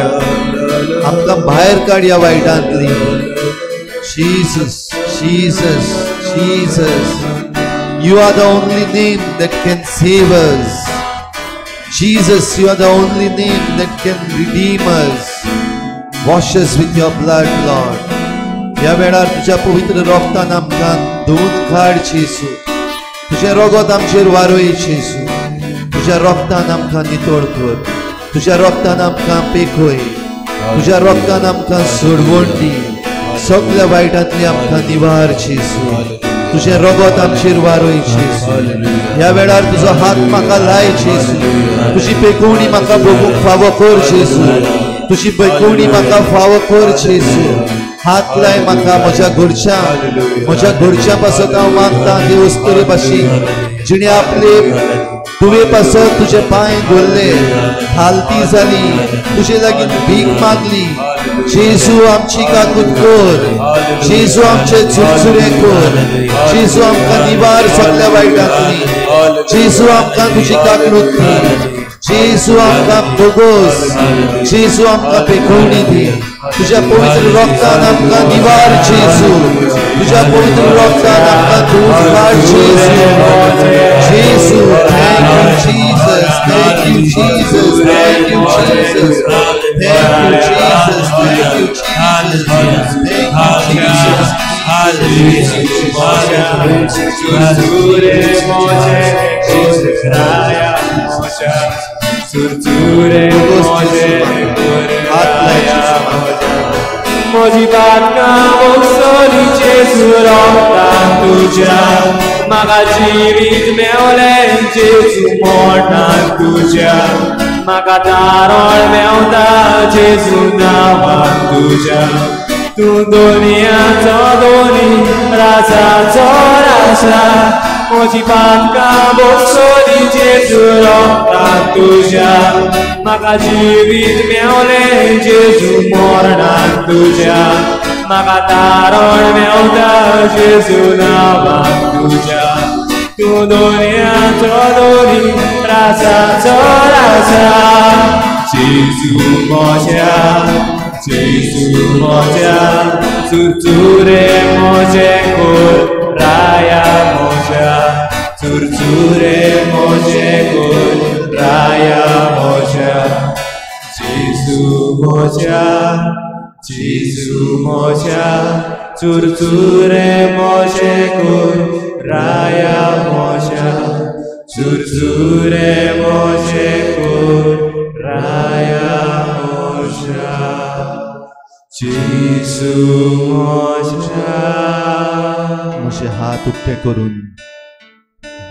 आमकां भायर काड ह्या वायटांतली. Jesus, Jesus, Jesus, you are the only name that can save us. Jesus, you are the only name that can redeem us. Wash us with your blood, Lord. ह्या वेळार तुज्या पवित्र रोगतान आमकां धुवन काड जेजू. तुजें रोगत आमचेर वारोय जेजू. तुज्या रोगतान आमकां नितळ कर. तुज्या रोगतान आमकां पेखय. तुज्या रोगतान आमकां सोडवण दी. सगल्या वायटांतली आमकां निवार जेजू. तुजें रोगत आमचेर वारोय जेजू. ह्या वेळार तुजो हात म्हाका लाय जेजू. तुजी पेकोवणी म्हाका भोगूंक फावो कर जेजू. तुजी पेकोवणी म्हाका फावो कर जेजू. हात लाय म्हाका म्हज्या घरच्या, म्हज्या घरच्या पासत हांव मागता ते अस्तुरे भाशेन जिणे आपले तुवे पासत तुजे पांय धरले, हालती जाली, तुजे लागीं भीक मागली. जेजू आमची काकूत कर. जेजू आमचे चुरचुरे कर. जेजू आमकां निवार सगल्या वायटांतली. जेजू आमकां तुजी काकूत दी. जेजू आमकां बोगोस. जेजू आमकां पेखोवणी दी. तुज्या पवित्र रोगतान आमकां निवार जेजू. तुज्या पवित्र रोगतान आमकां धुवन काड जेजू. जेजू, thank you Jesus, thank you Jesus, thank you Jesus, thank you Jesus, thank you Jesus, thank you Jesus. म्हजी पातकां भोगसली जेजू रोगतान तुज्या. म्हाका जिवीत मेवलें जेजू मोरणान तुज्या. म्हाका तारण मेवता जेजू नांवान तुज्या. तूं दुनियाचो दोनी राजाचो राजा. म्हजी पातकां भोगसली जेजू रोगतान तुज्या. म्हाका जिवीत मेवलें जेजू मोरणान तुज्या. म्हाका तारण मेवता जेजू नांवान तुज्या. तूं दुनियाचो दोनी राजाचो राजा. जेजू म्हज्या, जेजू म्हज्या, चुरचुरे म्हजे कोर राया म्हज्या. चुरचुरे म्हजे कोर राया म्हज्या. जेजू म्हज्या, जेजू म्हज्या, चुरचुरे म्हजे कोर राया म्हज्या. चुरचुरे म्हजे कोर राया म्हज्या. जेजू म्हज्या. म्हजे हात उक्ते करून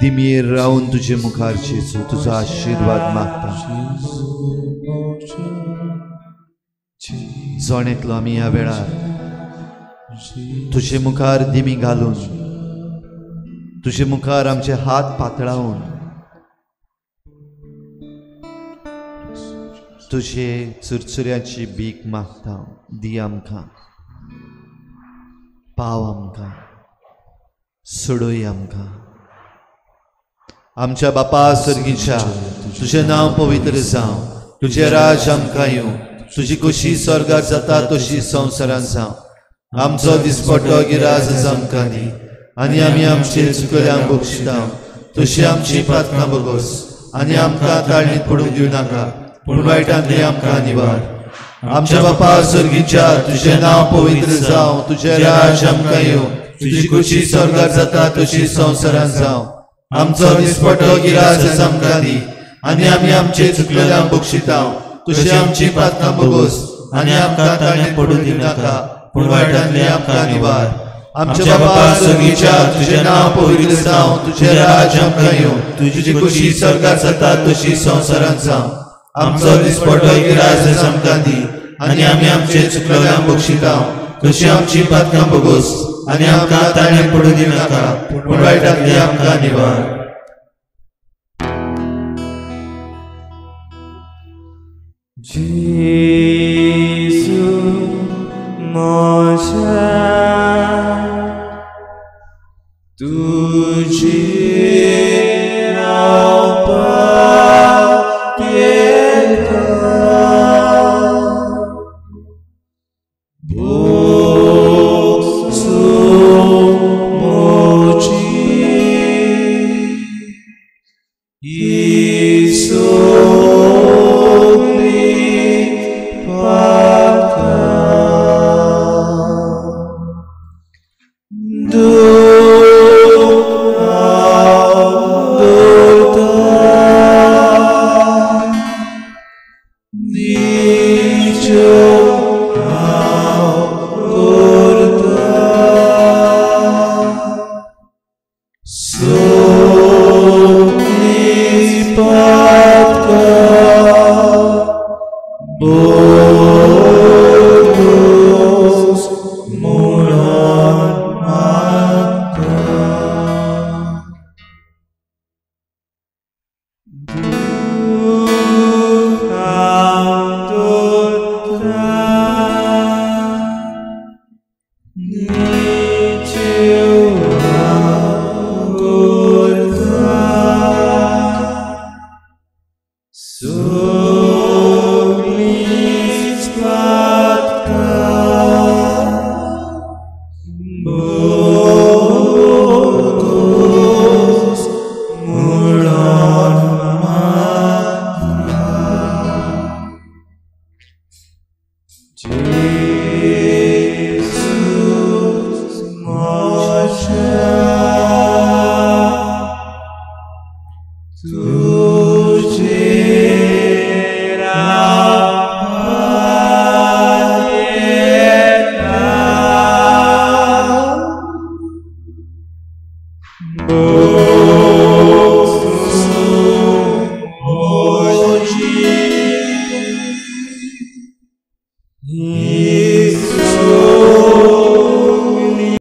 दिमयेर रावन तुजे मुखार जेजू तुजो आशिर्वाद मागता. जण एकलो आमी ह्या वेळार तुजे मुखार दिमी घालून, तुजे मुखार आमचे हात पातळावन तुजे चुरचुऱ्याची भीक मागता. दी आमकां, पाव आमकां, सोडय आमकां. आमच्या बापा सर्गीच्या, तुजें नांव पवित्र जावं, तुजें राज आमकां येवं, तुजी खोशी स्वर्गार जाता तशी संवसारांत जावं. आमचो दिसपट्टो गिराज आमकां दी आनी आमी आमचे चुकल्यांक बक्षिता तशी आमची प्रार्थना बगोस, आनी आमकां ताळणीत पडूंक दिवं नाका, पूण वायटांतली आमकां निवार. आमच्या बापा स्वर्गीच्या, तुजें नांव पवित्र जावं, तुजें राज्य आमकां येवं, तुजी खुशी स्वर्गार जाता तशी संवसारांत जावं. आमचो दिसपटो गिरास आमकां दी आनी आमी आमचे चुकलेल्यांक बक्षितांव, तशी आमची प्रार्थना बगोस आनी आमकां ताळणीत पडूंक दिवं नाका, पूण वायटांतली आमकां निवार. आमच्या बापा स्वर्गीच्या, तुजें नांव पवित्र जावं, तुजें राज्य आमकां येवं, तुजी खुशी स्वर्गार जाता तशी संवसारांत जावं. आमचो दिसपटो गिरास आमकां दी आनी आमी आमचे चुकलेल्यांक बक्षितांव, तशी आमची पातकां बगोस आनी आमकां ताळणीत पडूं दिवं नाका, पूण वायटांतली आमकां निवार. जेजू म्हज्या तुजेर हांव पातयेतां, भोगसूं म्हजी ही सगळीं पातकां. He